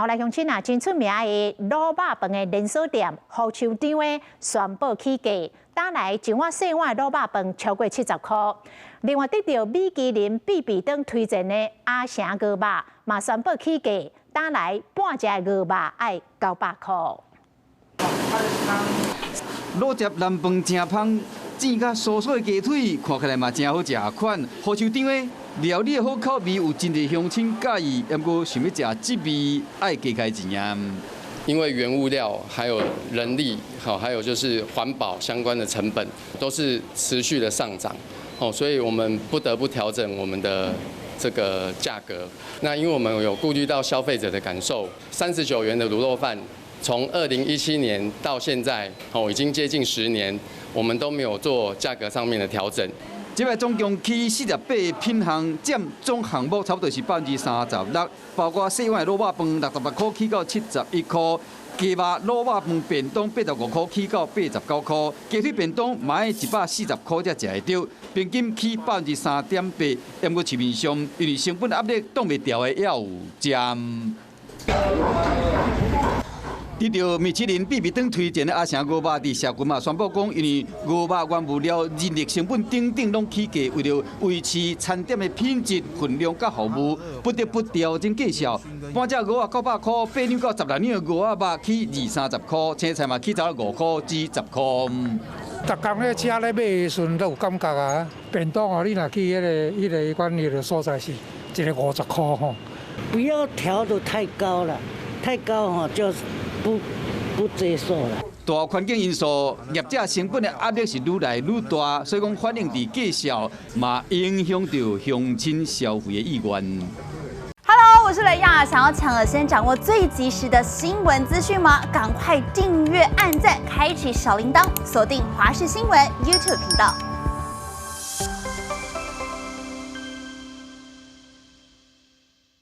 好來，鄉親啊，真出名的滷肉飯的連鎖店胡樹長的宣布起價，打來一碗細碗的滷肉飯超過70箍。另外得著米其林必比登推薦的阿城牛肉嘛宣布起價，打來半隻牛肉愛900箍。滷汁南飯誠芳，煎甲酥酥的雞腿，看起來嘛誠好食款。胡樹長的料理的好口味，有真濟鄉親佮意，毋過想欲食這味，愛加開錢啊。因為原物料、還有人力，好，還有就是環保相關的成本，都是持續的上漲，哦，所以我們不得不調整我們的這個價格。那因為我們有顧慮到消費者的感受，39元的滷肉飯，從2017年到現在，哦，已經接近10年，我們都沒有做價格上面的調整。這擺總共起48個品項，佔總項目差不多是36%，包括細碗的滷肉飯66塊起到71塊，雞肉滷肉飯便當85塊起到89塊，雞腿便當嘛愛140塊才食會著，平均起3.8%。毋過市面上因為成本壓力擋袂牢的也有佔。得著米其林必比登推薦的阿城牛肉，佇社群嘛宣布講，因為牛肉原物料、人力成本等等攏起價，為著維持餐點的品質、分量佮服務，不得不調整價數。半隻牛仔900塊，8兩到16兩的牛仔肉起二三十塊，青菜嘛起走5塊至10塊。逐工咧車咧買的時陣都有感覺啊。便當哦，你若去彼個管理的所在是一个50塊吼。不要調得太高了，太高吼就不接受了。大環境因素，業者成本的壓力是愈來愈大，所以講反映佇價數，嘛影響著鄉親消費的意願。 Hello，我是雷亞，想要搶先掌握最及時的新聞資訊嗎？趕快訂閱、按讚、開啟小鈴鐺，鎖定華視新聞 YouTube 頻道。